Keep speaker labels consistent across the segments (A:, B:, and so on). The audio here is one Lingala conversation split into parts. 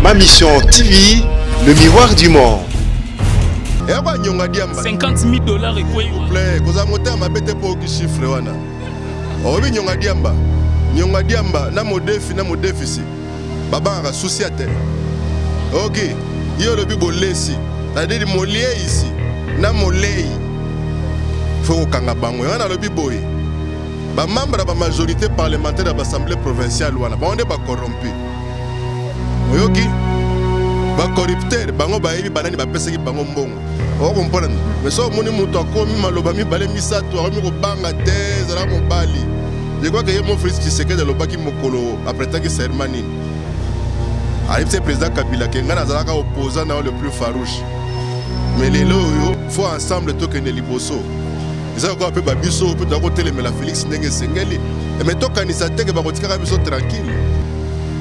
A: Ma Mission TV, le miroir du monde.
B: Eyako nyonga diamba.
C: 50 000 dollars ekwei.
B: Plaît, kozala motema mabe te mpo oki chiffre wana. Oyebi nyonga diamba. Nyonga diamba na modefi na modefisi. Babangaka susia te. Ok, ye olobi bolesi. C'est-à-dire molieisi na molei. Faut kokanga bango. Yango nalobi boye. Ba membre ya ba majorité parlementaire ya ba assemblée provinciale wana bango nde ba corrompu. Oyoki? Ba corrupteur bango bayebi banani bapesaki bango mbongo. Oko comprendre? Mais soki omoni moto akomi maloba mibale misato akomi kobanga te ezala mobali. Je crois que ye mo Félix Tshisekedi alobaki mokolo apretaki serment nini? Ayebisi président Kabila ke ngai nazalaka opposant na yo le plus farouche. Mais lelo oyo faut ensemble tokende liboso. Eza lokola mpe babiso mpe toza kotelemela Felix ndenge esengeli, me tokanisa te ke bakotikaka biso tranquille.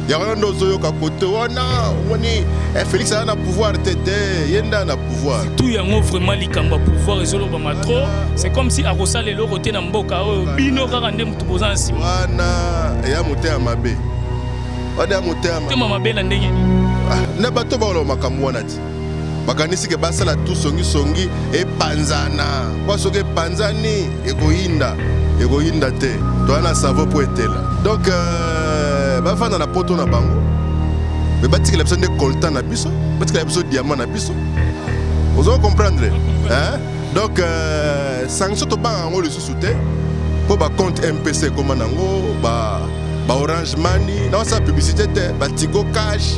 B: Yango wana nde ozoyoka kote wana omoni eh, Felix aza na pouvoir te te, ye nde aza na pouvoir.
C: Tout yango vraiment likambo ya pouvoir ezolobama trop, c'est comme si akosala eloko te na mboka oyo, bino kaka nde motu boza na nsima.
B: Wana eya motema mabe, wana ya motema
C: mabe na ndenge nini?
B: Ah, na bato bakoloba makambo wana ti bakanisi ke basala tu songisongi epanzana mpo soki epanzani ekoyinda ekoyinda te toza na savo mpo etela donc euh, bafanda na poto na bango me batikela biso nde coltan na biso batikela biso diamant na biso ozo comprendre hein? Donc euh, sanction tobanga yango lisusu te mpo bacompte mpc ekoma nango ba, ba orange money naosala publicité te batigo cash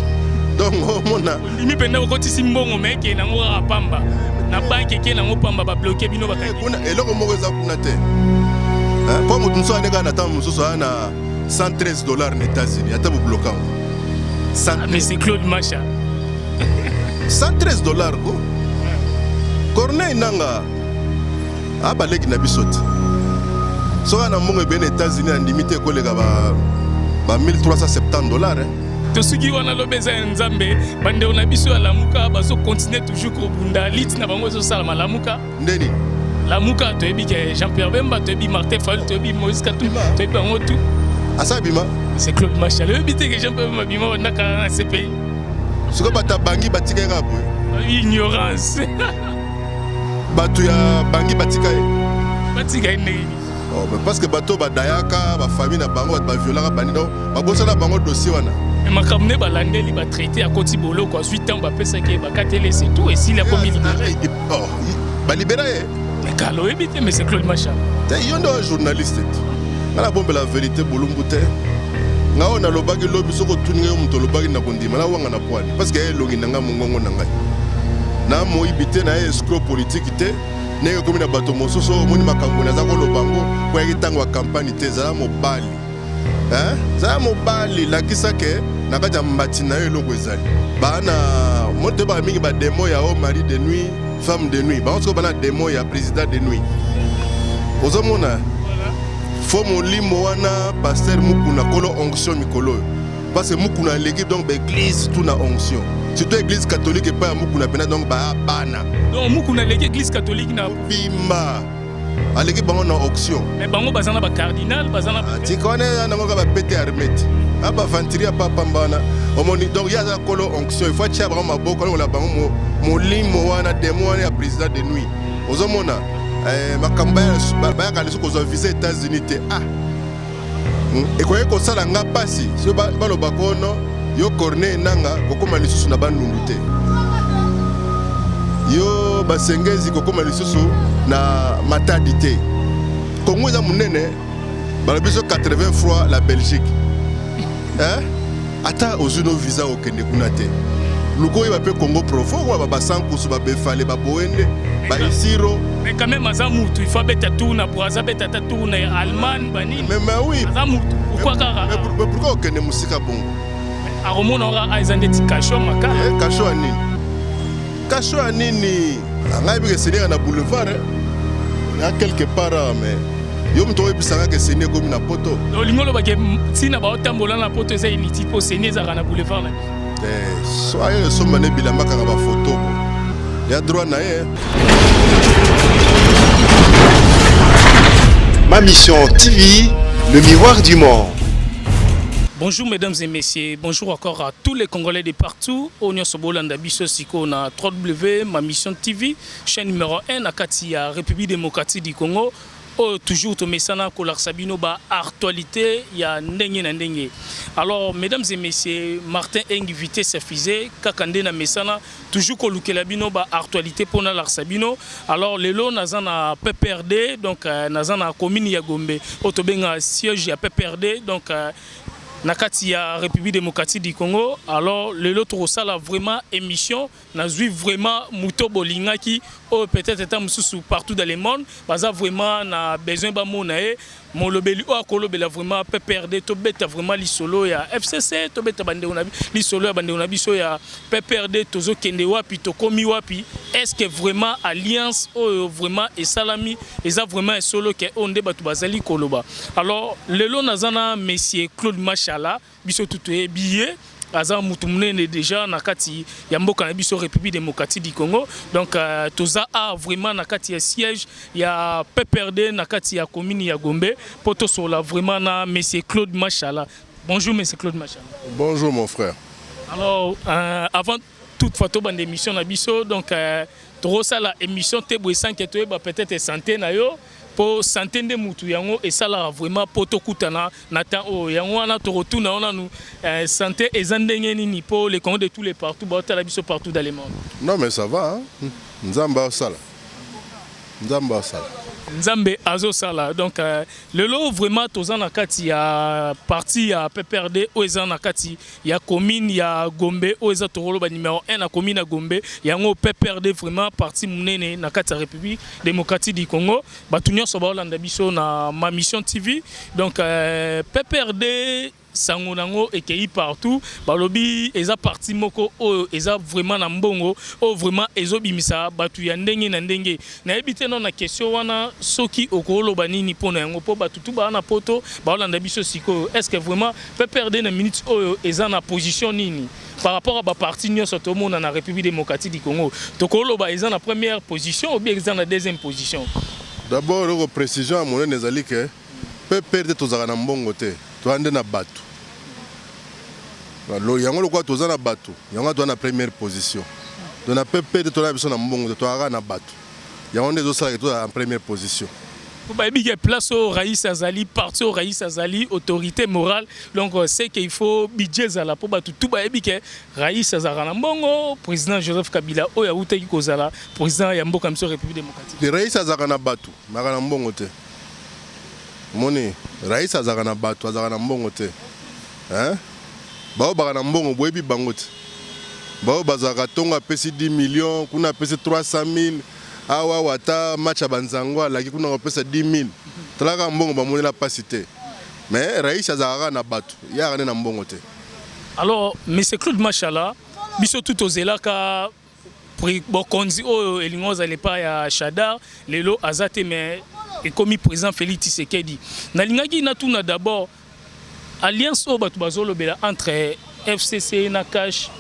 B: donc omona
C: ondimi mpenza okotisi mbongo me ekee nango kaka pamba na banke ekee nango pamba babloke bino bakangi
B: kuna eloko moko eza kuna te mpo moto mosusu ane kaka na ntango mosusu aya na 113 dollars na États-Unis ata bobloka yango.
C: Mais c'est Claude Macha.
B: 113 dollars ko Corneille Nanga abaleki na biso te soki na mbongo ebele na États-Unis andimi te ekoleka ba 1370 dollars, eh.
C: Tosuki wana. Lobi eza ya Nzambe. Bandeko na biso ya Lamuka bazocontinue toujours kobunda lite na bango, ezosalama Lamuka.
B: Ndeni?
C: Lamuka, toyebi ke Jean Pierre Bemba, toyebi Martin Fayulu, toyebi Moïse Katumbi, toyebi bango tout.
B: Asa bima.
C: C'est Claude Machal, oyebi te ke Jean Pierre Bemba bima bandaka na CPI?
B: Sikoyo bato ya bangi batika ye kaka boye.
C: Ignorance.
B: Bato ya bangi batika ye.
C: Batika ye ndenge nini?
B: Oh, mais parce que bato badayaka bafamille na bango, bato baviolaka bani, donc babosana bango dossier wana.
C: Me makambo nde balandeli batraité, akoti boloko, azwi ntango bapesaki ye, bakateli, c'est tout, esili, akomi libéré.
B: Oh, balibera ye.
C: Kala oyebi te, mais c'est Claude Machal.
B: Te, yo nde oya journaliste te, nga nabombela vérité bolumbu te. Nga oyo nalobaki lobi, soki otuni ngai yo moto olobaki, na kondima nawanga na pwani parce que ya elongi na ngai, mongongo na ngai, na moyibi te, na ye escroc politique te ndenge ekomi na bato mosusu oyo omoni makambo naza koloba ngo mpo yaki ntango ya campagne te. Ezala mobali, hein? Zala mobali, lakisa ke na kati ya mbati na yo eloko ezali. Bana mo toyebaka mingi badémon ya o mari de nuit, femme de nuit, bango sikoyo bana démon ya président de nuit. Ozomona fo molimo wana, pasteur Mukuna kolo onction mikolo oyo, parce que Mukuna aleki donc baéglise tout na onction, surtout église catholique epai ya Mukuna mpena, donc baya bana.
C: Donc Mukuna aleki église catholique na
B: bimba, aleki bango na onction.
C: Mais bango baza na bacardinal, baza na
B: Tika wana, eza nango kaka bapete armé te, a baaventurier ya papamba wana omoni. Donc ye aza kolo onction, il faut atia bango maboko, alongola bango molimo wana, démon wana ya président de nuit. Ozomona makambo bayaka lisusu kozwa visa États-Unis te. Ah, ekoki kosala nga mpasi soki baloba kono yo Corneille Nanga kokóma lisusu na Bandundu te, yo Basengezi kokóma lisusu na Matadi te. Kongo eza monene, balobi biso 80 fois la Belgique, hein? Ata ozwi no visa, okende kuna te, luka oyeba mpe Congo profond, okoma basankusu, babefale, baboende, baisiro.
C: Mais quand même aza mutu, il faut abeta tour na Brazza, abeta ata tour na Allemagne, banini.
B: Mais oui.
C: Aza mutu, pourquoi kaka?
B: Mais pourquoi okende mosika bongo?
C: Akomona kaka eza ndeti cachot makala.
B: Cachot ya nini? Cachot ya nini? Ngai bike CENI na boulevard ya quelque part awa, mais yo moto oyebisanga ke CENI ekomi na poto.
C: Olingi olobake ntina baotambola na poto eza inutile mpo CENI ezalaka na boulevard na biso?
B: So aye esomba nde bilamba, kanga bafoto ya droit na ye.
A: Ma Mission TV, le miroir du monde.
C: Bonjour mesdames et messieurs, bonjour encore à tous les Congolais de partout. Oyo nyonso bolanda biso siko na 3W Ma Mission TV, chaîne numéro 1 na kati ya République démocratique du Congo. Oyo toujours tomesana kolakisa bino ba actualité ya ndenge na ndenge. Alors mesdames et messieurs, Martin Engi vitesse fusée kaka nde na mesana toujours kolukela bino ba actualité mpona lakisa bino. Alors lelo naza na PPRD, donc naza na commune ya Gombe oyo tobenga siège ya PPRD, donc na kati ya République démocratique du Congo. Alors lelo tokosala vraiment émission, nazwi vraiment moto bolingaki, oyo peut-être eta mosusu partout dans le monde baza vraiment na besoin bamona ye, molobeli oyo akolobela vraiment PPRD. Tobeta vraiment lisolo ya FCC, tobeta bandeko na lisolo ya bandeko na biso ya PPRD. Tozokende wapi? Tokomi wapi? Est ce que vraiment alliance oyo vraiment esalami eza vraiment esolo ke oyo nde bato bazali koloba? Alors lelo naza na monsieur Claude Mashala. Biso tu toyebi ye, aza mutu monene déjà na kati ya mboka na biso République démocratique du Congo. Donc toza a vraiment na kati ya siège ya PPRD na kati ya commune ya Gombe mpo tosola vraiment na monsieur Claude Mashala. Bonjour monsieur Claude Mashala.
B: Bonjour mon frère.
C: Alors avant toutefois tobanda émission na biso, donc tokosala émission te boye sans que toyeba peut-être santé na yo, mpo santé nde mutu yango esalaka vraiment mpo tokutana na temps oyo. Yango wana tokotuna yo nanu santé eza ndenge nini, mpo le Congo de tous les partout baotala biso partout dans le monde.
B: Non mais ça va, hein? Nzambe asala, Nzambe asala.
C: Nzambe azosala. Donc lelo vraiment toza na kati ya parti ya PPRD oyo eza na kati ya commune ya Gombe, oyo eza tokoloba numéro 1 na commune ya Gombe. Yango PPRD, vraiment parti monene na kati ya République démocratique du Congo. Bato nyonso baolanda biso na Ma Mission TV. Donc PPRD, sango nango ekei partout, balobi eza parti moko oyo eza vraiment na mbongo, oyo vraiment ezobimisa bato ya ndenge na ndenge. Nayebi te no na question wana soki okoloba nini mpona yango, mpo bato tu baa na poto baolanda biso sikoyo. Est ce que vraiment PPRD na minute oyo eza na position nini par rapport à baparti nyonso tomona na République démocratique du Congo? Tokoloba eza na première position ou bien eza na deuxième position?
B: D'abord eloko précision ya monene ezali ke PPRD tozalaka na mbongo te, toza nde na bato. Yango lokola toza na bato, yango toza na première position. Donc na PPRD toza na biso na mbongo te, tozalaka na bato. Yango nde ezosalaka tozala en première position.
C: Po bayebi ke place oyo raïs azali, parti oyo raïs azali autorité morale, donc c'est que il faut budget ezala, mpo bato tu bayebi ke raïs azalaka na mbongo, président Joseph Kabila oyo awutaki kozala président ya mboka biso République démocratique.
B: Raïs azalaka na bato, maka na mbongo te. Moni, raïs azalaka na bato, azalaka na mbongo te, hein? Bao baka na mbongo boyebi bango te. Bao bazalaka ntongo apesi 10 millions kuna, apesi 300 000 awa awa, ata match ya banzango alaki kuna kopesa 10 000. Talaka mbongo bamonela mpasi te, mais raïs azalaka kaka na bato, ye aka nde na mbongo te.
C: Alors monsieur Claude Mashala, biso tu tozelaka bokonzi oyo elingi ozala epai ya Shadary, lelo aza te, mais ekomi président Félix Tshisekedi. Nalingaki natuna d'abord, alliance oyo bato bazolobela entre FCC na CACH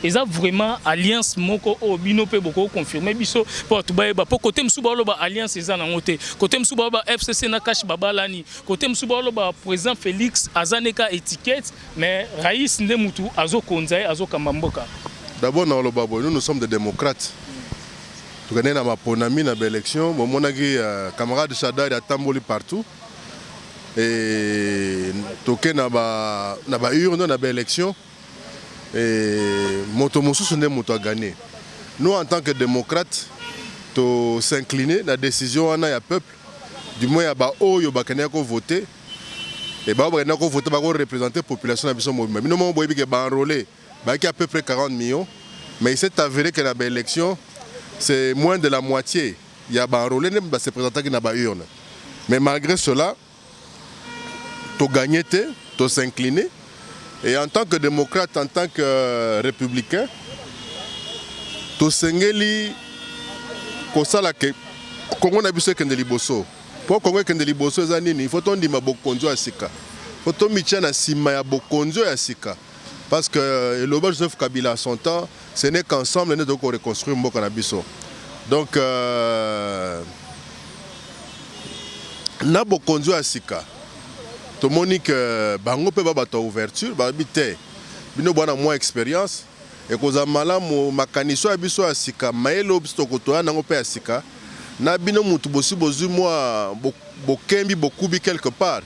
C: eza vraiment alliance moko oyo bino mpe bokoconfirme biso mpo bato bayeba? Mpo kote mosusu baoloba alliance eza nango te, kote mosusu baoloba FCC na CACH babalani, kote mosusu baoloba président Félix aza neka étiquette, mais raïs nde mutu azokonza ye, azokamba mboka.
B: D'abord na oloba boye: nous, nous sommes des démocrates. Tokende na maponami, na baélection. Bomonaki camarade Shadary atamboli partout e toke na baurne, na baélection, e moto mosusu nde moto agagné. Nous, en tant que démocrate, tos'incline na décision wana ya peuple, du moins ya baoyo bakendaki kovote. E bao bakendaki kovote bakoreprésente population na biso mobimba. Bino moko boyebi ke baenrôlé bayaki à peu près 40 millions, mais il s'est avéré que na baélection, c'est moins de la moitié ya baenrôlé nde base présentaki na baurne. Mais malgré cela, togagné te, tos'incline. Et en tant que démocrate, en tant que républicain, tosengeli kosala ke Kongo na biso ekende liboso. Mpo Kongo ekende liboso eza nini? Il faut tondima bokonzi oyo ya sika, faut tomitia na nsima ya bokonzi oyo ya sika, parce que eloba Joseph Kabila à son temps, ce n'est qu'ensemble nde tokoki koreconstruire mboka na biso. Donc na bokonzi oyo ya sika, Tomoni ke bango mpe ba bato ya ouverture, balobi te, bino bwana mwa expérience, ekozala malamu makanisi ya biso ya sika, mayele oyo biso tokotoya nango mpe ya sika na bino mutu bosi bozwi mwa bokembi, bokubi quelque part.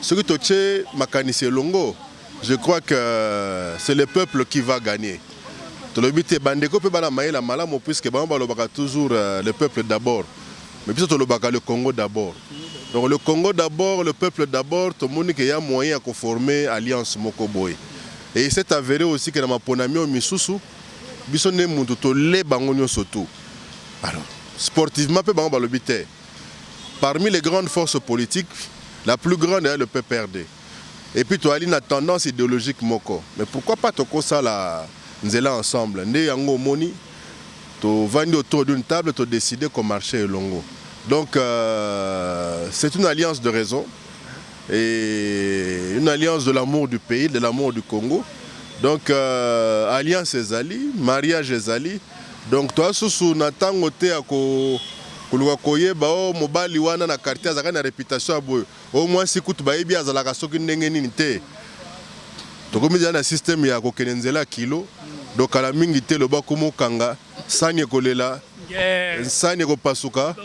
B: Soki totie makanisi elongo, je crois que c'est le peuple qui va gagner. Tolobi te, bandeko mpe bana mayele ya malamu, puisque bango balobaka toujours le peuple d'abord, mais biso tolobaka le Congo d'abord. Donc le Congo d'abord, le peuple d'abord. Tomoni ke ya moyen ya koformer alliance moko boye, et il s'est avéré aussi ke na maponami oyo misusu, biso nde mutu tole bango nyonso tu. Alors sportivement mpe bango balobi te, parmi les grandes forces politiques, la plus grande est le PPRD, et puis toali na tendance idéologique moko, mais pourquoi pas tokosala nzela ensemble? Nde yango omoni tovandi autour d'une table, todécider komarcher elongo. Donc c'est une alliance de raison et une alliance de l'amour du pays, de l'amour du Congo. Donc alliance ezali, mariage ezali. Donc toa susu na ntango te ya koluka koyeba o mobali wana na quartier azalaka na réputation ya boye, o mwasi kutu bayebi azalaka soki ndenge nini te. Tokomi deja na système ya kokende nzela ya kilo. Donc kala mingi te, loba komokanga sani ekolela, sani ekopasuka,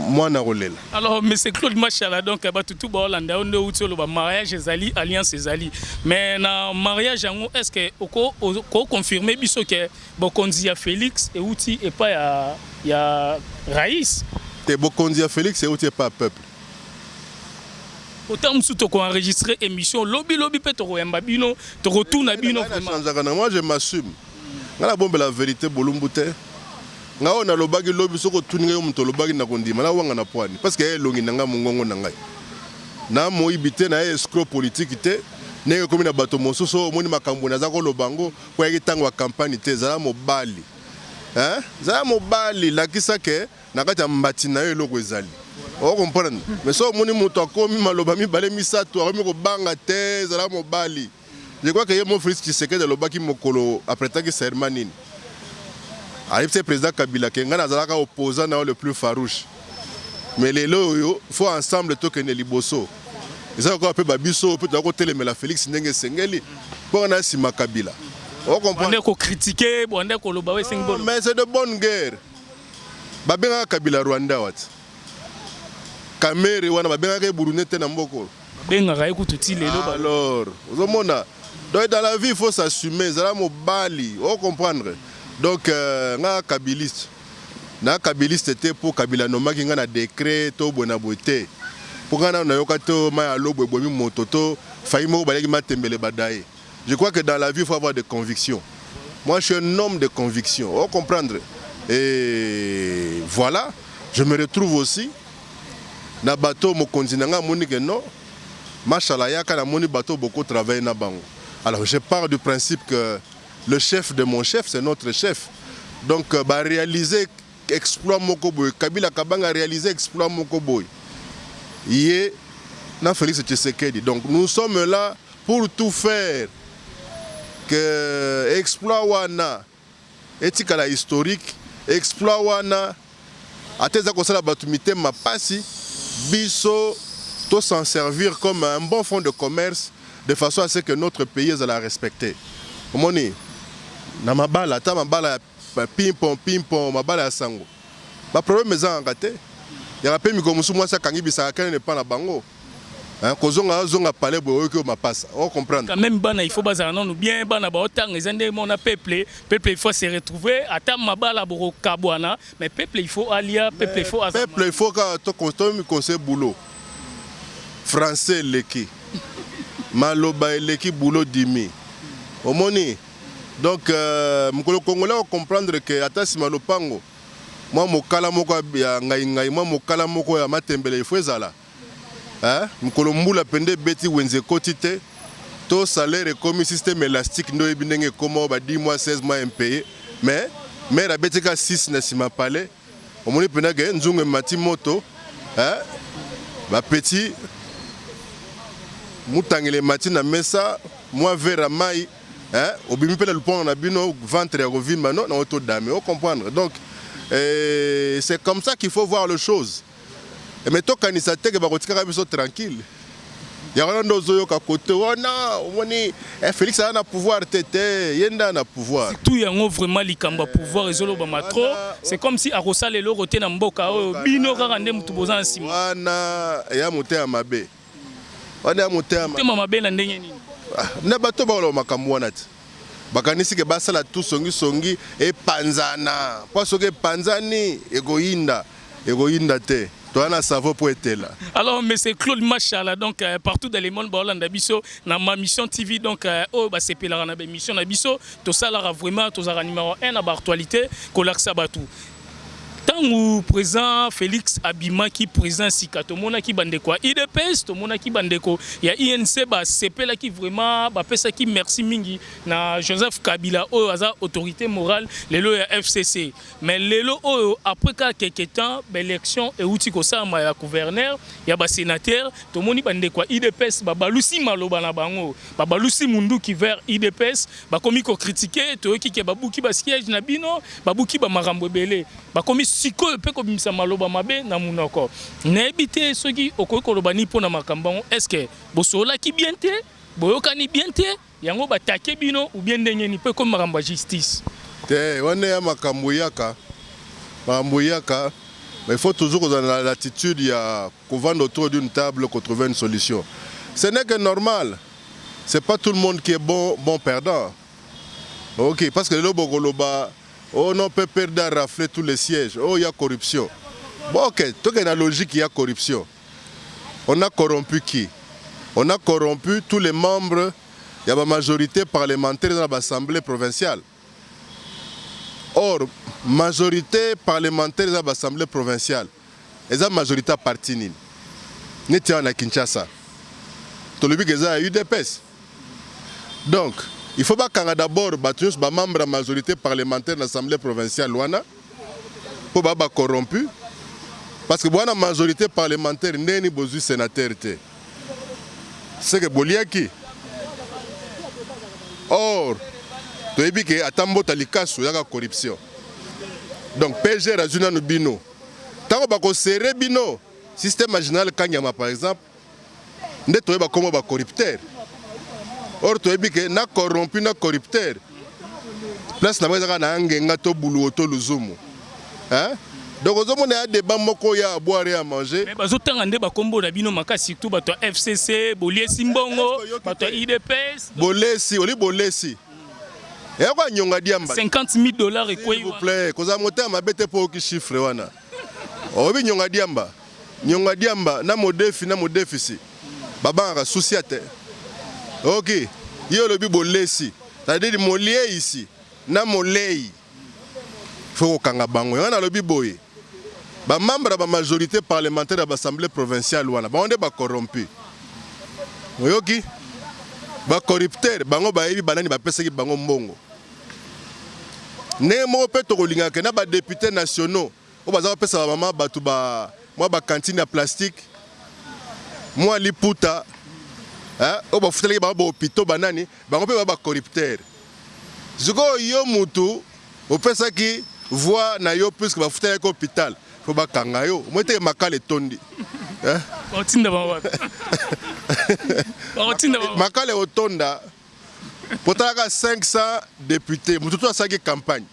B: mwana kolela.
C: Alors, monsieur Claude Mashala, donc bato tu baolanda yo, nde outi oloba mariage ezali, alliance ezali, mais na mariage yango, est ce que okoconfirme biso ke bokonzi ya Félix euti epai ya Raïs?
B: Te, bokonzi ya Félix euti epai ya peuple.
C: Autant mosusu tokoenregistre émission lobi lobi mpe tokoyamba bino, tokotuna bino.
B: Vraiment nachangeaka na moi, je m'assume. Ngai nabombela vérité bolumbu te. Ngai oyo nalobaki lobi, soki otuni ngai, yo moto olobaki, na kondima nawanga na pwani, parce que ya elongi na ngai, mongongo na ngai, na moyibi te, na ye escroc politique te, ndenge ekomi na bato mosusu oyo omoni makambo naza koloba yango mpo yaki ntango ya campagne te. Ezala mobali, hein? Zala mobali, lakisa ke na kati ya mbati na yo eloko ezali, ocomprendre. Mais so omoni moto akomi maloba mibale misato, akomi kobanga te. Ezala mobali. Je crois que ye mo Félix Tshisekedi alobaki mokolo aprêtaki serment nini, ayebisi président Kabila ke ngai nazalaka opposant na yo le plus farouche, mais lelo oyo faut ensemble tokende liboso. Eza lokola mpe babiso mpe toza kotelemela Félix ndenge esengeli mpo na nsima Kabila.
C: Bande kocritiquer, bande koloba oyo esengi bolo.
B: Mais c'est de bonne guerre. Babengaka Kabila Rwanda, wati Kamerhe wana babengaka ye Burundais te na mboka oyo.
C: Babengaka ye kutu ti lelo.
B: Alors ozomona, donc dans la vie il faut s'assumer. Ezala mobali, ocomprendre. Donc nga kabiliste na kabiliste te, mpo Kabila nomaki nga na décret to boye na boye te, mpo ngai nano nayoka to mai ya lobo ebomi moto to fai moko baleki matembele badaye. Je crois que dans la vie il faut avoir des convictions. Moi, je suis un homme de conviction, o comprendre. Et voilà, je me retrouve aussi na bato mokonzi na ngai amoni ke non, Mashala yaka, namoni bato boko travailler na bango. Alors je pars du principe que le chef de mon chef, c'est notre chef. Donc baréaliser exploit moko boye, Kabila Kabanga réaliser exploit moko boye, ye na Félix Tshisekedi. Donc nous sommes là pour tout faire que exploit wana etikala historique. Exploit wana, ata eza kosala bato mitema pasi, biso to s'en servir comme un bon fonds de commerce, de façon à ce que notre pays ezala respecté. Omoni na mabala, ata mabala ya pimpon pimpon, mabala ya sango, baproblème ezangaka te. Yaka mpe mikolo mosusu mwasi akangi bisaka kene epa na bango, kozonga, azonga pale boye, oyoki oyo mapasa, ocomprendre.
C: Quand même bana, il faut bazala nanu bien. Bana baotanga, eza nde mona peuple. Peuple, il faut se retrouver. Ata mabala bokokabwana, mais peuple, il faut alia, peuple, il faut
B: azala. Peuple, il faut kaka tomiconseiller boulot. Français eleki, maloba eleki, boulot dimi. Omoni, donc mokolo congolais ocomprendre ke ata nsima lopango mwa mokala moko ya ngai-ngai, mwa mokala moko ya matembele, ifo ezala. Mokolo mbula pende ebeti, wenze ekoti te, to salaire ekomi système élastique, nde oyebi ndenge ekóma oyo ba 10 mois, 16 mois impayé, mais maire abeti ka 6 na nsima palais, omoni mpenza ke nzungu emati moto, bapeti mutangela emati na mesa, mwa verre ya mai, obimi mpe na lupango na bino, ventre ya kovimba no nango todame, ocomprendre. Donc c'est comme ça qu'il faut voir les choses. Mais tokanisa te ke bakotikaka biso tranquille. Yango wana nde ozoyoka kote wana omoni eh, Félix aza na pouvoir te te, ye nde aza na pouvoir.
C: Tout yango vraiment likambo ya pouvoir ezolobama trop, c'est comme si akosala eloko te na mboka oyo, bino kaka nde motu boza na nsima.
B: Wana ya motema mabe, wana ya motema
C: motema mabe na ndenge nini?
B: Ah, na bato bakoloba makambo wana te, bakanisi ke basala tu songisongi epanzana, mpo soki epanzani ekoyinda, ekoyinda te, toza na savo mpo etela.
C: Alors, monsieur Claude Machala, donc partout dans le monde baolanda biso na Ma Mission TV, donc oyo basepelaka na baémission na biso, tosalaka vraiment, tozalaka numéro 1 na baactualité kolakisa bato. Ntango président Félix abimaki président sika, tomonaki bandeko ya UDPS, tomonaki bandeko ya UNC basepelaki vraiment, bapesaki merci mingi na Joseph Kabila oyo aza autorité morale lelo ya FCC. Mais lelo oyo, après kaka quelque temps, baélection euti kosalama ya gouverneur, ya basénateur, tomoni bandeko ya UDPS babalusi maloba na bango, babalusi munduki vers UDPS, bakomi kocritiquer. Toyoki ke babuki basiège na bino, babuki bamakambo ebele, bakomi sikoyo mpe kobimisa maloba mabe na munoko. Nayebi te soki okoki koloba nini mpo na makambo yango. Est ce que bosololaki bien te, boyokani bien te, yango batake bino, ou bien ndenge nini mpo ekomi makambo ya justice?
B: Te, wana ya makambo eyaka, makambo eyaka, mais il faut toujours kozala na l'attitude ya kovanda autour d'une table, trouver une solution. Ce n'est que normal, c'est pas tout le monde qui est bon, bon perdant. Ok, parce que lelo bokoloba: oh non, PPRD a raflé tous les sièges, oh, il y a corruption. Bon, ok, toke na logique, il y a corruption. On a corrompu qui? On a corrompu tous les membres ya bamajorité parlementaire dans l'assemblée provinciale. Or majorité parlementaire eza baassemblée provinciale, eza majorité ya parti nini? Neti awa na Kinshasa, tolobi ke eza ya UDPS. Donc il faut bakanga d'abord bato nyonso bamembre ya majorité parlementaire na assemblée provinciale wana, mpo baa bacorrompu, parce que bwana majorité parlementaire ndeni bozwi sénateur te, seke boliaki. Or toyebi ke ata mbota likasu ezaka corruption. Donc PGR azwi nanu bino, ntango bakoserrer bino système ya général Kanyama par exemple, nde toyeba kombo bacorrupteur. Or toyebi ke na corrompu na corrupteur, place na bango ezaka na Angenga to Buluo to Luzumu, hein? Donc ozomona ya débat moko ya à boire et à manger.
C: Mais bazotanga nde bakombo na bino makasi, surtout bato ya FCC, boliesi mbongo, bato ya UDPS.
B: Bolesi oli bolesi eyako anyonga diamba.
C: 50 000 $ ekwei.
B: S'il vous plaît, kozala motema mabe te mpo oyoki chiffre wana. Oyebi nyonga diamba, nyonga diamba na modefi na modefisi babangaka susia te. Ok, ye olobi bolesi, c'est-à-dire molieisi na molei, faut kokanga bango. Yango nalobi boye, bamembre ya bamajorité parlementaire ya baassemblée provinciale wana, bango nde bacorrompu. Oyoki, bacorrupteur bango bayebi banani bapesaki bango mbongo. Ndenge moko mpe tokolingaka na badéputé nationaux oyo baza kopesa bamama bato ba mwa bacantine ya plastique, mwa liputa, oyo bafutelaki bango bahôpitaux, banani bango mpe ba bacorrupteur. Sikoyo yo mutu opesaki voix na yo puisque bafutelaki hôpital, faut bakanga yo. Omoi teke makala etondi.
C: Bakotinda bango wapi? Bakotinda bango?
B: Makala otonda potalaka 500 député, mutu tu asalaki campagne,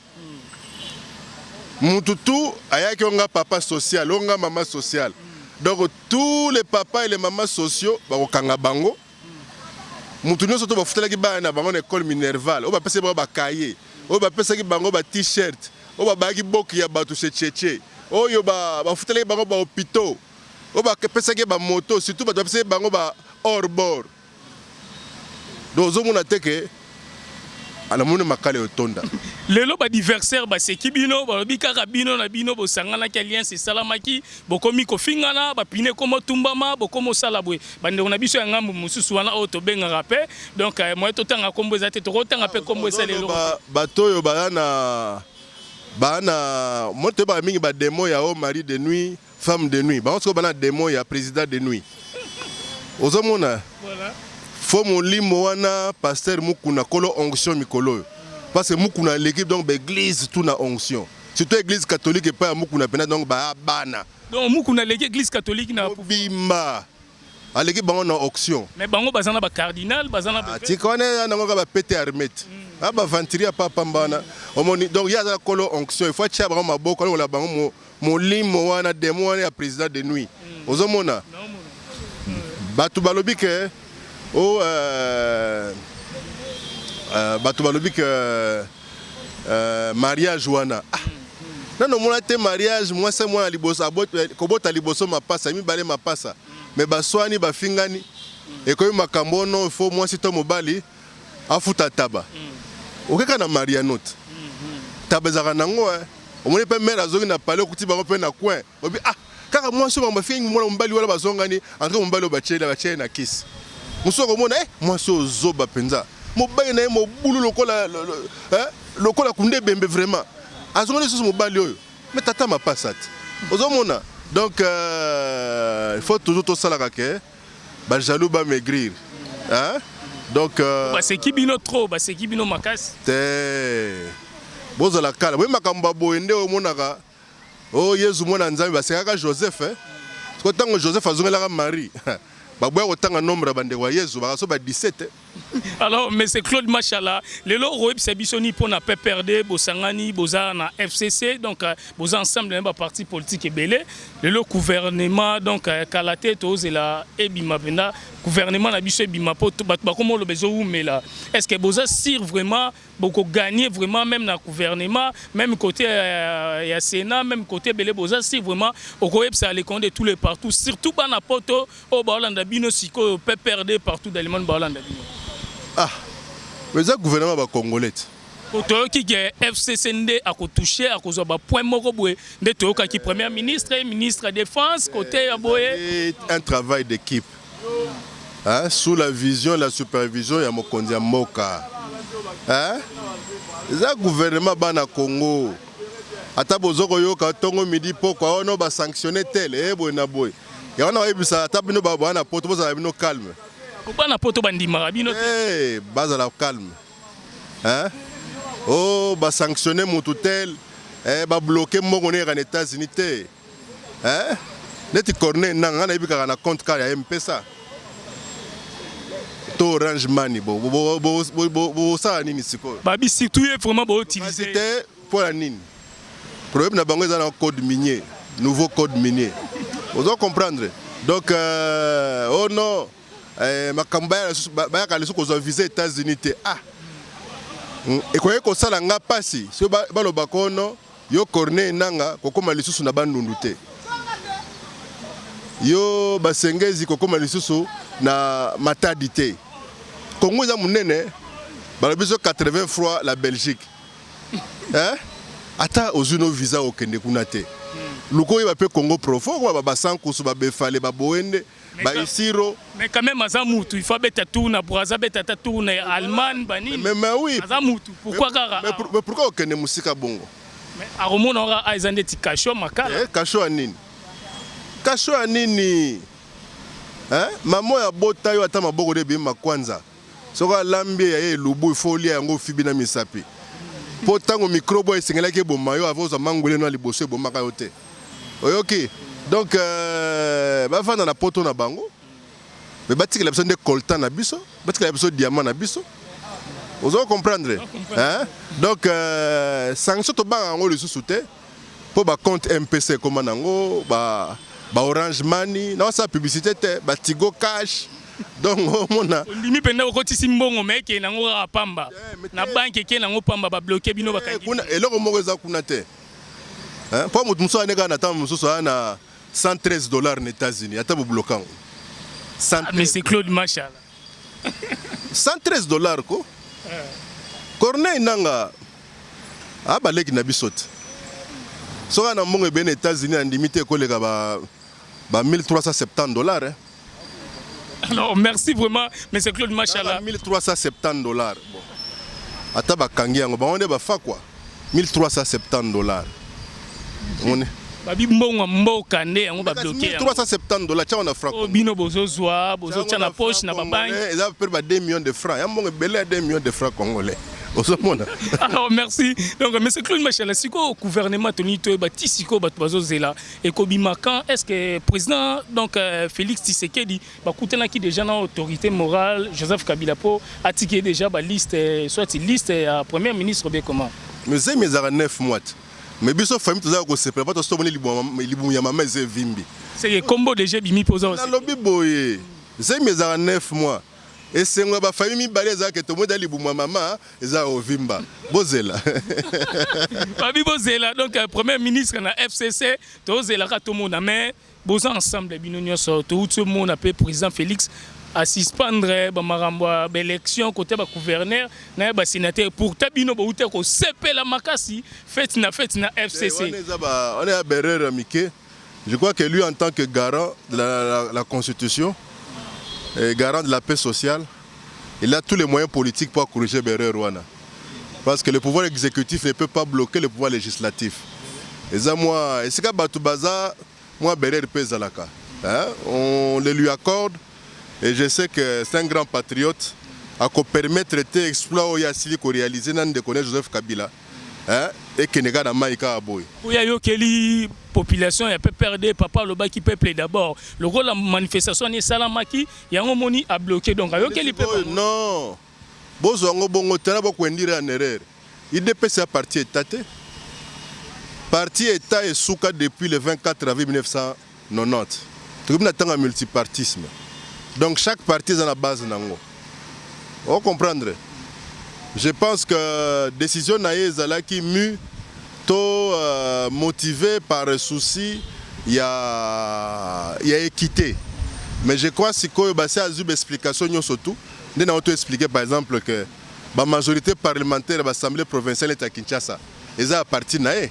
B: mutu tu ayaki onga papa social, onga mama social. Donc tous les papas et les mamas sociaux bakokanga bango. Mutu nyonso to bafutelaki bana na bango na école minerval, oyo bapesaki bango bacahier, oyo bapesaki bango ba t-shirt, oyo babayaki boki ya bato checheche, oyo bafutelaki bango bahôpitaux, oyo bapesaki bamoto, surtout bato bapesaki bango ba hors bord. Donc ozomona te ke anamoni makala etonda.
C: Lelo baadversaire baseki bino, balobi kaka bino na bino bosanganaki, alliance esalamaki, bokomi kofingana, bapine ekoma otumbama, bokomi osala boye. Bandeko na biso ya ngambu mosusu wana oyo tobengaka mpe, donc moye totanga nkombo eza te, tokotanga mpe nkombo esala eloko.
B: Bato oyo baya na mo toyebaka mingi badémon ya o mari de nuit, femme de nuit, bango sikoyo bana démon ya président de nuit. Ozomona fo molimo wana, pasteur Mukuna kolo onction mikolo oyo, parce que Mukuna aleki donc baéglise tout na onction, surtout église catholique epai ya Mukuna mpena, donc baya bana.
C: Donc Mukuna aleki église catholique na
B: bimba. Aleki bango na onction.
C: Mais bango baza na bacardinal, baza na
B: Ah, tika wana ya nango kaka bapete armé te, a baventuri ya papamba wana omoni. Donc ye aza kolo onction, il faut atia bango maboko, alongola bango molimo wana, démon wana ya président de nuit. Ozomona bato balobi ke o bato balobi ke mariage wana, ah, nano omona te mariage mwasi mwana liboso kobota liboso mapasa mibale mapasa, me baswani, bafingani, ekomi makambo ono fo mwasi to mobali afuta taba. Okeka na mariano te, taba ezalaka nango eh. Omoni mpe mare azongi na palais, okuti bango mpe na coin obi, ah, kaka mwasi oyo bango bafingi mwana mobali wana, bazongani entre mobali oyo batieli na kisi mosusu. Akomona eh, mwasi oyo zoba mpenza, mobali na ye mobulu lokola eh, lokola kunde ebembe. Vraiment azongani lisusu mobali oyo, me tata mapasa te. Ozomona, donc il faut toujours tosalaka ke bajaloux bamaigrir, hein? Donc
C: baseki bino trop, baseki bino makasi.
B: Te, bozala kala boye, makambo ya boye nde omonaka o Yezu mwana Nzambe basekaka Joseph, eh? Siko ntango Joseph azongelaka Marie, baboya kotanga nombre ya bandeko ya Yezu, bakaso ba 17, eh?
C: Alors, monsieur Claude Mashala, lelo okoyebisa biso ni mpona PPRD bosangani, boza na FCC, donc boza ensemble na baparti politique ebele. Lelo gouvernement, donc kala te tozela ebima mpenza, gouvernement na biso ebima, mpo bato bakoma oloba ezowumela. Est ce que boza sûr vraiment bokogagner vraiment, même na gouvernement, même côté ya Sénat, même côté ebele, boza sûr vraiment? Okoyebisa les de tous les partout, surtout bana poto oyo baolanda bino sikoyo, PPRD partout dans le monde baolanda bino.
B: Ah, mais eza gouvernement bacongolais te.
C: Po toyoki ke FCC nde akotouche, akozwa bapoint moko boye, nde toyokaki premier ministre, ministre ya défense, côté ya boye.
B: Un travail d'équipe, hein, sous la vision, la supervision ya mokonzi ya mboka, hein? Eza gouvernement bana Congo. Ata bozo koyoka ntongo, midi, pokwa ono basanctionne tel e boye na boye, yango wana bayebisa ata bino bana poto, bozala bino calme.
C: Bana poto bandimaka bino te.
B: Hey, bazala calme, hein? Oh, basanctionne motu tel, eh, babloke mbongo neyaka na États-Unis te, hein? Neti Corneille Nanga, ngai nayebi kaka na compte kaka ya Mpesa to Orange Money. Bosala nini sikoyo?
C: Babi surtout ye vraiment boutiliser.
B: Te, mpo na nini? Problème na bango eza na code minier, nouveau code minier, ozo comprendre? Donc oh non, makambo bayaka lisusu kozwa visa États-Unis te. Ah, ekoki kosala nga mpasi soki balobaka ono yo Corneille Nanga kokóma lisusu na Bandundu te, yo Basengezi kokóma lisusu na Matadi te. Kongo eza monene, balobi so 80 fois la Belgique, hein? Ata ozwi no visa, okende kuna te, luka oyeba mpe Congo profond, okoma basankusu, babefale, baboende, baisiro.
C: Mais quand même aza mutu, il faut abeta tour na Brazza, abeta ata tour na Allemagne, banini.
B: Mais oui.
C: Aza mutu, pourquoi kaka?
B: Mais pourquoi okende mosika bongo?
C: Akomona kaka eza ndeti kasho makala.
B: Eh, kasho ya nini? Kasho ya nini, hein? Mama oyo abota yo, ata maboko nde ebimi makwanza, soki alambi ye ya ye elubu, ifo olia yango ofibi na misapi, mpo ntango microbe oyo esengelaki eboma yo ava ozwa mangwele no ya liboso ebomaka yo te. Oyoki? Donc bafanda na poto na bango, me batikela biso nde coltan na biso, batikela biso diamant na biso. Ozo comprendre, hein? Donc sanction tobanga yango lisusu te, mpo bacompte MPC ekóma nango, ba Orange Money, naosala publicité te, batigo cash, donc omona.
C: Ondimi mpenza okotisi mbongo, me ekende nango kaka pamba na banke, ekende nango pamba, babloke bino, bakangi.
B: Kuna eloko moko eza kuna te, mpo moto mosusu ane kaka na ntango mosusu aya na 113 $ na États-Unis, ata bobloka yango.
C: Mais c'est Claude Machala.
B: 113 $ ko Corneille Nanga abaleki na biso te. Soki na mbongo ebele na États-Unis, andimi te ekoleka ba 1370 $, hein.
C: Alors merci vraiment, monsieur Claude Machala.
B: 1370 $, bon, ata bakangi yango, bango nde bafakwa 1370 $, omoni?
C: Babi mbongo ya mboka nde yango babloke yango.
B: 1370 $ tiango na franc.
C: Oyo bino bozozwa, bozotya na poche na babanke.
B: Eza pe ba 2 millions de francs ya mbongo ebele ya 2 millions de francs congolais. Ozomona.
C: Alors merci. Donc monsieur Claude Machala, sikoyo gouvernement tolingi toyeba ti sikoyo bato bazozela ekobima quand? Est ce que président donc Félix Tshisekedi bakutanaki déjà na autorité morale Joseph Kabila mpo atiki ye déjà baliste, soit liste ya premier ministre, bien comment?
B: Mais zemi ezalaka 9 mois te, mais biso famille tozalaka kosepela mpo tosi tomoni libumu ya mama eza evimbi.
C: C'est que kombo déjà ebimi mpo oza
B: Nalobi boye, zemi ezalaka 9 mois. Esengo ya bafamille mibale ezalaka tomoni eza libumu ya mama eza ovimba. Bozela.
C: Babi bozela. Donc premier ministre na FCC tozelaka tomona, mais boza ensemble bino nyonso. Touti omona mpe président Félix asuspendre bamakambo ya baélection côté bagouverneur na ye, basénateur. Pourtant bino bouti kosepela makasi, fête na fête na FCC.
B: Wana eza wana ya baerreur ya mike. Je crois que lui, en tant que garant de la constitution et garant de la paix sociale, il a tous les moyens politiques pour corriger baerreur wana, parce que le pouvoir exécutif ne peut pas bloquer le pouvoir législatif. Eza mwa esika bato baza mwa baerreur mpe ezalaka. Hein? On le lui accorde et je sais que c'est un grand patriote, akopermettre te exploit oyo asili koréaliser na ndeko ne Joseph Kabila, hein? Ekende kaka na mai kaka boye.
C: Oyo ayokeli population ya PPRD, papa alobaki peuple d'abord. Lokola manifestation wana esalamaki, yango moni abloqué, donc ayokeli mpe
B: Oyo,
C: bango.
B: Non, bozwa yango bongo te na bokoindire en erreur. UDPS ya parti état te. Parti état esuka depuis le 24 avril 1990. Tokomi na ntango ya multipartisme, donc chaque parti eza na base nango. Ocomprendre? Je pense que décision na ye ezalaki mu to motivé par souci ya équité. Mais je crois sikoyo basi azwi baexplication nyonso tu nde nango to expliquer, par exemple, que bamajorité parlementaire ya baassemblée provinciale ete ya Kinshasa eza ya parti na ye.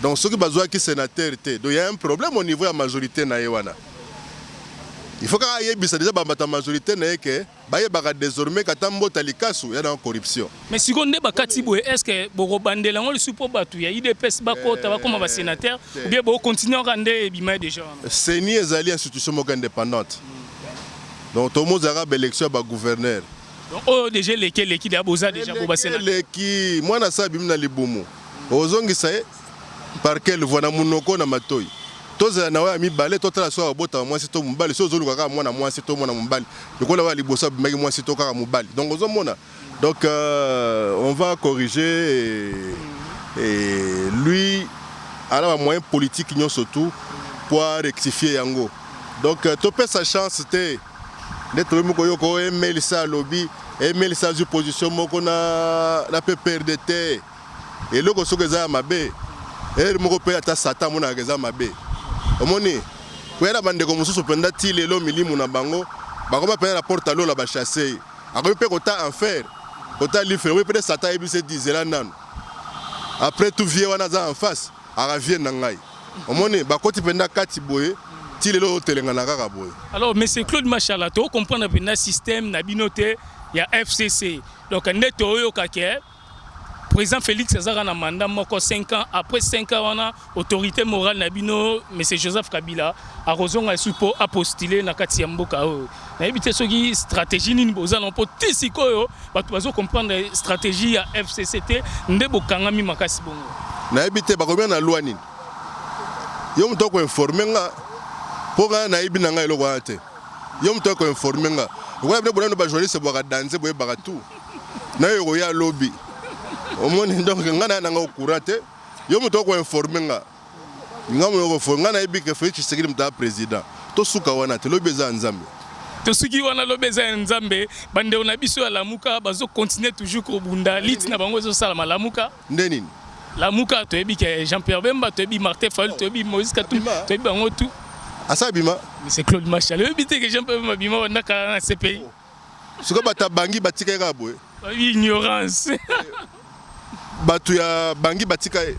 B: Donc soki bazwaki sénateur te, donc il y a un problème au niveau ya majorité na ye wana. Il faut kaka ayebisa déjà bambata majorité na ye ke bayebaka désormais kata mbota likasu ya na corruption.
C: Mais sikoyo nde bakati boye, est ce que bokobandela yango lisusu mpo bato ya UDPS bakota, bakóma basénateur, ou bien bokontinue kaka nde ebima ye déjà wana?
B: CENI ezali institution moko indépendante, donc tomozalaka baélection ya bagouverneur.
C: Donc oyo déjà eleki, eleki deya, boza déjà bo basénateur.
B: Eleki. Mwana asa abimi na libumu, ozongisa ye par quelle voie? Na monoko, na matoi? Tozala na oyo ya mibale, totala so abotama mwasi to mobali. So ozoluka kaka mwana mwasi to mwana mobali, lokola oyo ya liboso abimaki mwasi to kaka mobali. Donc ozomona, donc on va corriger et lui ala bamoyen politique nyonso tout po rectifier yango. Donc topesa chance te nde toyebi moko yoka oyo emelisa alobi, emelisa azwi position moko na PPRD te. Eloko soki eza ya mabe ere moko mpe ata Satan amonaka eza mabe. Omoni koya na bandeko mosusu mpenza ti lelo milimu na bango bakoma mpenza na porte alola bachasse ye, akomi mpe kota enfer, kota lifelo. Omi mpe Satan ayebisi eti zela nanu, après tout vie wana aza en face aka vie na ngai. Omoni bakoti mpenza kati boye ti lelo otelengana kaka boye.
C: Alors monsieur Claude Machala, tocomprendre mpenza système na bino te ya FCC. Donc nde toyoka ke président Félix azaka na mandat moko 5 ans. Après 5 ans wana, autorité morale na bino monsieur Joseph Kabila akozonga esu mpo apostule na kati ya mboka oyo. Nayebi te soki stratégie nini boza na mpo ti sikoyo bato bazocomprendre stratégie ya FCC te, nde bokangami makasi bongo.
B: Nayebi te bakomia na loi nini. Yo moto akoinforme nga, mpo ngai nayebi na ngai eloko wana te. Yo moto akoinforme nga, lokola bino bonano bajournaliste bwaka danze, boyebaka tout nayo ekoya lobi. Omoni, donc ngai naya nanga au courant te. Yo moto akoinforme nga, nga moto akoinforme nga. Nayebi ke Félix Tshisekedi moto aza président. Tosuka wana te, lobi eza ya Nzambe.
C: Tosuki wana, lobi eza ya Nzambe. Bandeko na biso ya Lamuka bazocontinue toujours kobunda, lutte na bango ezosalama. Lamuka
B: Nde nini?
C: Lamuka, toyebi ke Jean Pierre Bemba, toyebi Martin Fayulu, toyebi Moïse Katumbi, toyebi bango tout.
B: Asa bima.
C: Monsieur Claude Machala, oyebi te ke Jean Pierre Bemba bima bandaka na CPI?
B: Sikoyo bato ya bangi batika ye kaka boye.
C: Bayebi ignorance.
B: Bato ya bangi batika ye.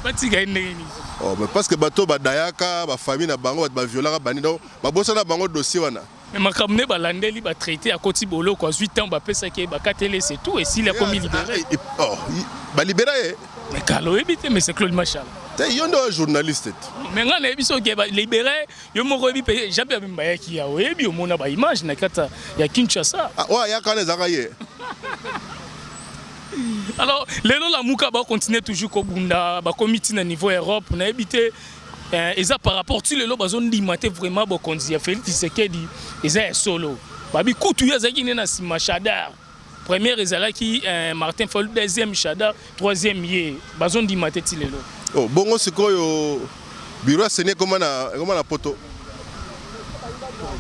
C: Batika ye ndenge nini?
B: Oh, mais parce que bato badayaka bafamille na bango, bato baviolaka bani, donc babosana bango dossier wana.
C: Mais makambo nde balandeli batraité, akoti boloko, azwi ntango bapesaki ye, bakateli, c'est tout, esili, akomi libéré.
B: Oh, balibéra ye?
C: Mais kala, oyebi te, monsieur Claude Machala?
B: Te, yo nde oya journaliste te.
C: Mais ngai nayebi soki balibéré, yo moko oyebi mpe Jean Pierre Bemba ayaki ya, oyebi, omona baimage na kati ya Kinshasa.
B: Ah, oyo ayaka wana ezalaka ye.
C: Alors lelo Lamuka bacontinue toujours kobunda, bakomi ntina niveau Europe. Nayebi te, eza par rapport ti lelo bazondima te vraiment bokonzi ya Félix Tshisekedi eza ya solo. Babi kutu ye azalaki nde na nsima Shadary. Première ezalaki Martin Fayulu, deuxième Shadary, troisième ye. Bazondima te ti lelo.
B: Oh, bongo sikoyo bureau ya CENI ekoma na Poto?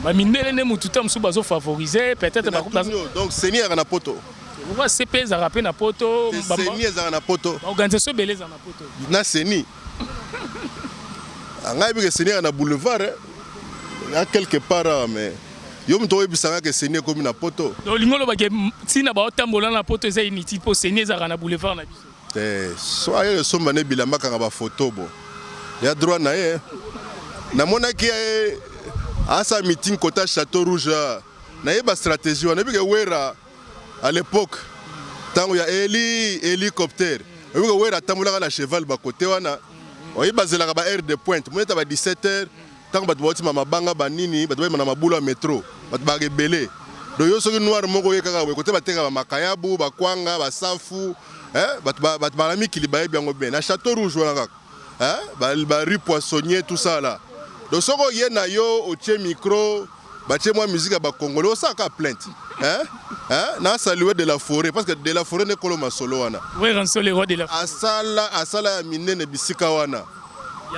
C: Bamindele nde mutu ta mosusu bazofavoriser peut-être.
B: Donc CENI ezalaka na Poto?
C: Pourquoi CP ezalaka mpe na Poto?
B: CENI ezalaka na Poto?
C: Baorganisation ebele ezala na Poto.
B: Na CENI, ngai bike CENI ezalaka na boulevard ya quelque part awa, mais yo moto oyebisanga ke CENI ekomi na Poto.
C: Olingi olobake ntina baotambola na Poto eza inutile mpo CENI ezalaka na boulevard na biso?
B: Te, so aye esomba nde bilamba, kanga bafoto bo ya droit na ye. Namonaki ye asa meeting kota Château Rouge. Nayeba stratégie wana. Ebike Wera à l'époque, ntango ya eli hélicoptère, oyebike Wera atambolaka na cheval bakote wana. Oyebi bazelaka ba heure de pointe, moneta ba 17 heures, ntango bato baotima mabanga banini, bato bayema na mabulu ya métro, bato baka ebele. Donc yo soki noir moko oye kaka boye kote batekaka bamakayabu, bakwanga, basafu, bato bala mikili bayebi yango bien na Château Rouge wana kaka, ba rue Poissonnier, tout ça là. Donc soki oye na yo, otie micro, batie mwa musique ya Bacongolais, osalaka plainte, hein? Hein? Na saluer de la forêt, parce que de la forêt nde kolo masolo wana.
C: Werrason, le roi de la
B: Asala, asala ya minene bisika wana.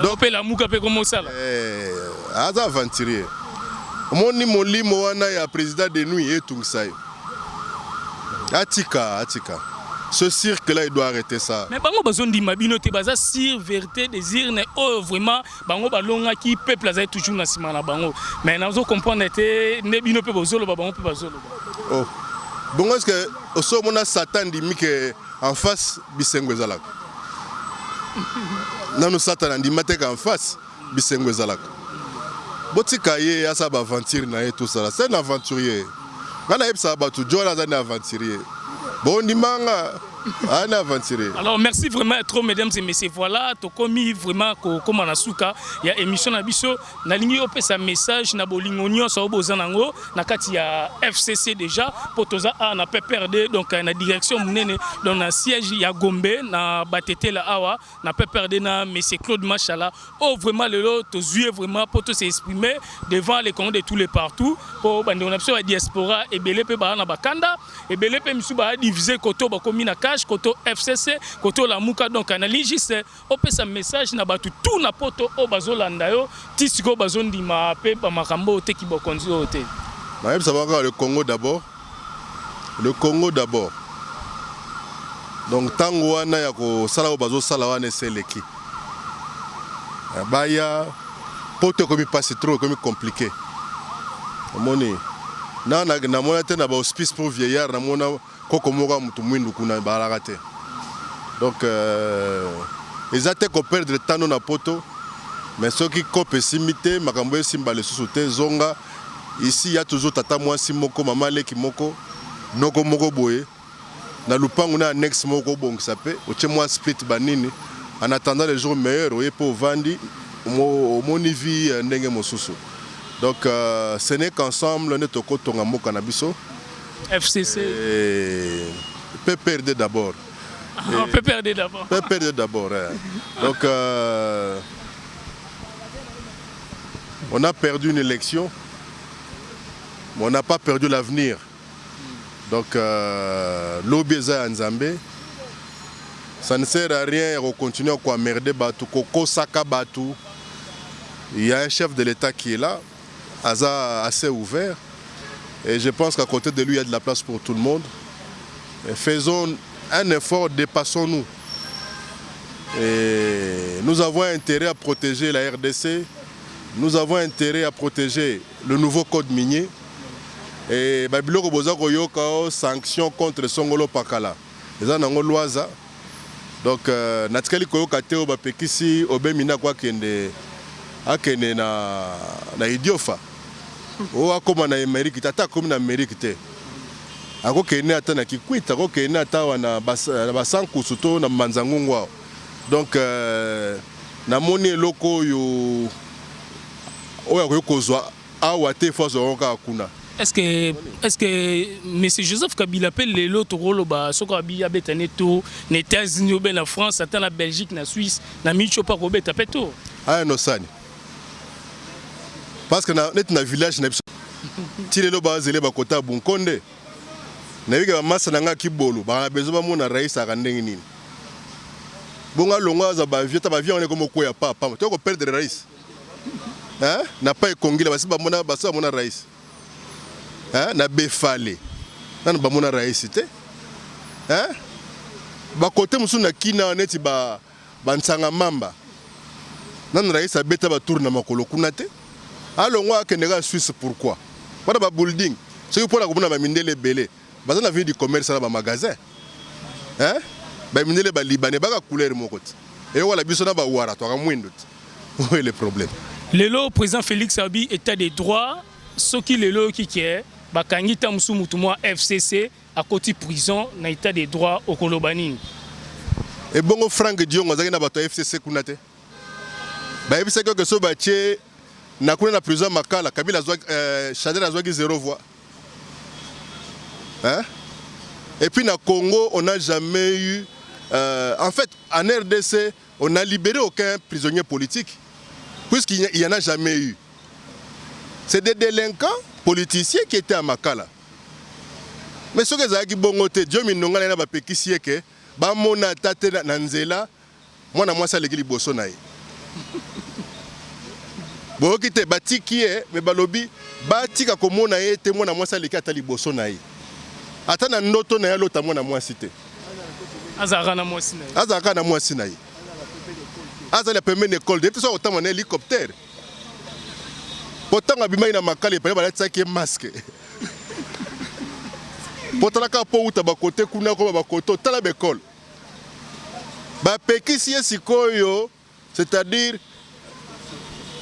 C: Donc mpe Lamuka mpe komosala.
B: Eh, aza aventurier. Omoni molimo wana ya président de nuit etungisa ye. Atika, atika ce cirque là, il doit arrêter ça.
C: Mais bango bazondima bino te, baza sur vérité des urnes oyo vraiment bango balongaki, peuple azali toujours na nsima na bango. Mais nazo comprendre te nde bino mpe bozoloba, bango mpe bazoloba.
B: Oh. Bongo est-ce que oso omona Satan ndimi ke en face bisengo ezalaka? Nanu Satan andima te ke en face bisengo ezalaka. Botika ye asala baaventure na ye, tosala. C'est un aventurier. Ngai nayebisaka bato, jo wana aza ni aventurier, bondimanga, aza ni aventurier.
C: Alors merci vraiment trop, mesdames et messieurs. Voilà, tokomi vraiment kokóma na suka ya émission na biso. Nalingi opesa message na bolingo nyonso oyo boza nango na kati ya FCC déjà, mpo toza awa na PPRD, donc na direction monene, donc na siège ya Gombe na Batetela awa na PPRD na monsieur Claude Machala oyo vraiment lelo tozwi ye vraiment mpo to s'exprimer devant les Congolais de tous les partout, mpo bandeko na biso ya diaspora ebele mpe baa na bakanda ebele mpe misu baa divise koto bakomi na CACH, koto FCC, koto Lamuka. Donc nalingi juste opesa message na bato tout na Poto oyo bazolanda yo ti sikoyo, bazondima mpe bamakambo oyo teki bokonzi oyo te.
B: Nayebisa bango kaka: le Congo d'abord, le Congo d'abord. Donc ntango wana ya kosala oyo bazosala wana ese eleki. Baya Poto, ekomi mpasi trop, ekomi compliqué. Omoni na namona te na bahospice pour vieillard, namona koko moko ya motu mwindu kuna balaka te. Donc eza te koperdre tano na Poto, mais soki kope esimbi te, makambo esimba lisusu te, zonga ici. Ya toujours tata mwasi moko, mama leki moko, noko moko boye na lupangu na annexe moko, obongisa mpe otie mwa split banini en attendant le jour meilleur. Oye mpe ovandi, omoni vie ndenge mosusu. Donc ce n'est qu'ensemble nde tokotonga mboka na biso.
C: FCC.
B: PPRD d'abord.
C: Ah, PPRD d'abord.
B: PPRD d'abord, hein. Donc on a perdu une élection, mais on n'a pas perdu l'avenir. Donc lobi eza ya Nzambe. Ça ne sert à rien ya kocontinue koemmerder bato, kokosaka bato. Il y a un chef de l'État qui est là, aza assez ouvert, et je pense qu'à côté de lui, il y a de la place pour tout le monde. Et faisons un effort, dépassons-nous. Et nous avons intérêt à protéger la RDC, nous avons intérêt à protéger le nouveau code minier. Et babiloko boza koyoka o sanction contre Songolo Pakala, eza nango lwaza. Donc natikali koyoka te oyo bapekisi obemi ndako akende, akende na Idiofa, oyo akóma na Amérique te. Ata akómi na Amérique te, akokende ata na Kikwit, akokende ata awa na Basankusu to na Mbanza Ngungu awa. Donc namoni eloko oyo akoki kozwa awa te, fo azwa yango kaka kuna.
C: Est-ce que monsieur Joseph Kabila mpe lelo tokoloba soki abi abeta ne tour na États-Unis obe na France, ata na Belgique, na Suisse, na micho mpe akobeta mpe tour?
B: Aya nosani, parce que na, neti na village na biso ti lelo bazele bakota ya Bunkonde. Nayebi ke bamasa na ngai kibolu baka na besoin bamona rais aka ndenge nini. Bongo alongwa, aza bavie ta bavie wana ekoma okweya pa pamba to koperdre rais, hein? Na pa ekongila basi bamona, basi bamona rais, hein? Na Befale nanu bamona rais te, hein? Bakote mosusu na kina neti ba bantsanga mamba, nanu rais abeta batour na makolo kuna te. Alongwa, akende kaka Suisse. Pourquoi wana babuilding? Soki mpona komona bamindele ebele baza na ville du commerce na bamagasin, hein? Bamindele balibanais baka couleur moko te, eyowala biso na bawara twaka mwindo te. Oyo le problème.
C: Lelo président Félix abi état de droit. Soki lelo oyoki ke bakangi ta mosusu mutu mwa FCC akoti prison na état de droit, okoloba nini?
B: Ebongo Frank Diongo azalaki na bato ya FCC kuna te? Bayebisaki oke so batie na kuna na prison ya Makala, Kabila azwaki, Shadary azwaki zéro voix, hein? Et puis na Congo, on n'a jamais eu, en fait, en RDC, on n'a libéré aucun prisonnier politique puisqu'il n'y en a jamais eu. C'est des délinquants politiciens qui étaient à Makala. Mais soki ezalaki bongo te, Diomi Ndongala na bapekisi ye ke bamona ata te na nzela mwana mwasi aleki liboso na ye. Boyoki te, batiki ye, me balobi batika komona ye te mwana mwasi aleki ata liboso na ye, ata na ndoto na ye alota mwana mwasi te.
C: Azalaka na mwasi na ye.
B: Azalaka na mwasi na ye, azali pembeni ekole te, soki akotamba na hélicoptère. Po ntango abimaki na Makala, epale balatisaki ye masque po talaka mpo uta bakote kuna koma bakote otala baekole, bapekisi ye sikoyo. C'est-à-dire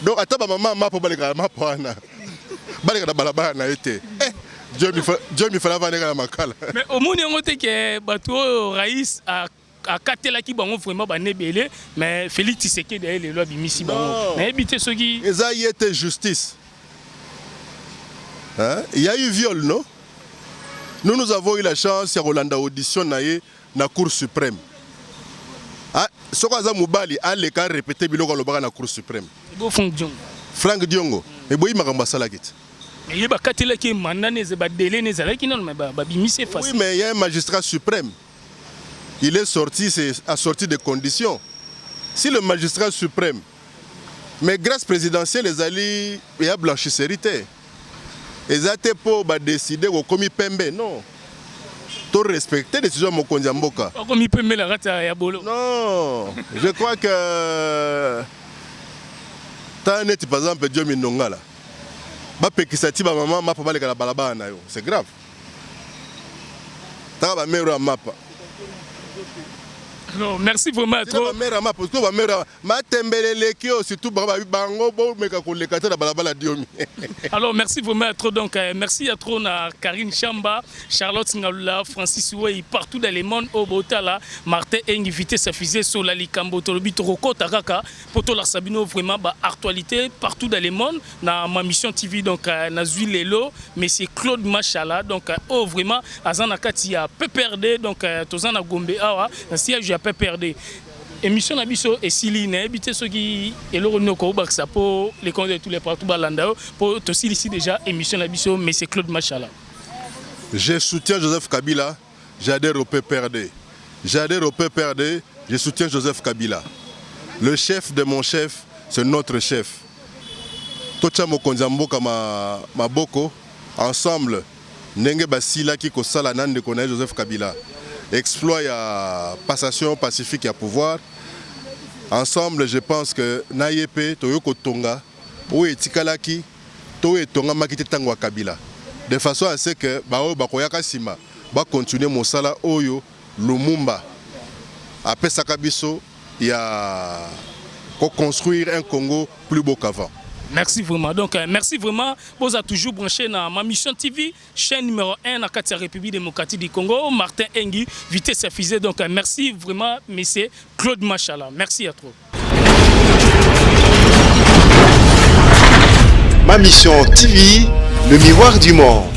B: donc ata bamama mapa balekaka mapa wana, baleka na balabala na ye te. Eh, Dieu mifala avandeka na Makala.
C: Mais omoni yango te ke bato oyo rais akatelaki bango vraiment bana ebele, mais Félix Tshisekedi aye lelo abimisi bango? Nayebi te soki
B: Eza ye te, justice, hein? Il y a eu viol, non? Nous, nous avons eu la chance ya kolanda audition na ye na Cour suprême. Ah, soki aza mobali, aleka répéter biloko alobaka na Cour suprême.
C: Ebo Frank Diongo?
B: Frank Diongo eboyi makambo asalaki te.
C: Ye bakatelaki ye mandat ne badélai ne ezalaki nano, mais babimisi ye.
B: Oui, mais il y a un magistrat suprême. Il est sorti, c'est assorti de conditions. Si le magistrat suprême, mais grâce présidentielle ezali ya blanchisserie te, eza te mpo badécider kokomi pembe. Non, to respecter décision ya mokonzi ya mboka.
C: Bakomi pembe na kati ya bolo.
B: Non, je crois que ta neti par exemple Diomi Ndongala, bapekisa ti bamama mapa baleka na balabala na yo, c'est grave. Taka bamere ya mapa.
C: Non, merci vraiment trop.
B: Bamere ya mapa, to bamere matembele eleki oyo, surtout bango bomeka koleka te na balabala Diomi.
C: Alors merci vraiment trop. Donc merci à trop na Karine Chamba, Charlotte Ngalula, Francis Wei, partout dans le monde oyo botala Martin Engi vitesse fusée. Sola likambo tolobi, tokokota kaka po tolakisa bino vraiment ba actualité partout dans le monde na Ma Mission TV. Donc nazwi lelo monsieur Claude Machala, donc oyo vraiment aza na kati ya PPRD. Donc toza na Gombe awa na siège ya PPRD. Émission na biso esili. Nayebi te soki eloko nini okobakisa mpo les comptes de tous les partout balanda yo, mpo tosilisi déjà émission na biso, monsieur Claude Machala.
B: Je soutiens Joseph Kabila, j'adhère au PPRD. J'adhère au PPRD, je soutiens Joseph Kabila. Le chef de mon chef, c'est notre chef. Totia mokonzi ya mboka maboko ensemble ndenge basilaki kosala na ndeko na ye Joseph Kabila exploit ya passation pacifique ya pouvoir. Ensemble, je pense que na ye mpe toyoki kotonga oyo etikalaki to oyo etongamaki te ntango ya Kabila, de façon à ce que baoyo bakoyaka nsima bakontinue mosala oyo Lumumba apesaka biso ya koconstruire un Congo plus beau qu'avant.
C: Merci vraiment. Donc, merci vraiment. Vous êtes toujours branché dans Ma Mission TV, chaîne numéro 1 à la République démocratique du Congo. Martin Engi, vitesse fusée. Donc, merci vraiment, monsieur Claude Machala. Merci à toi.
A: Ma Mission TV, le miroir du monde.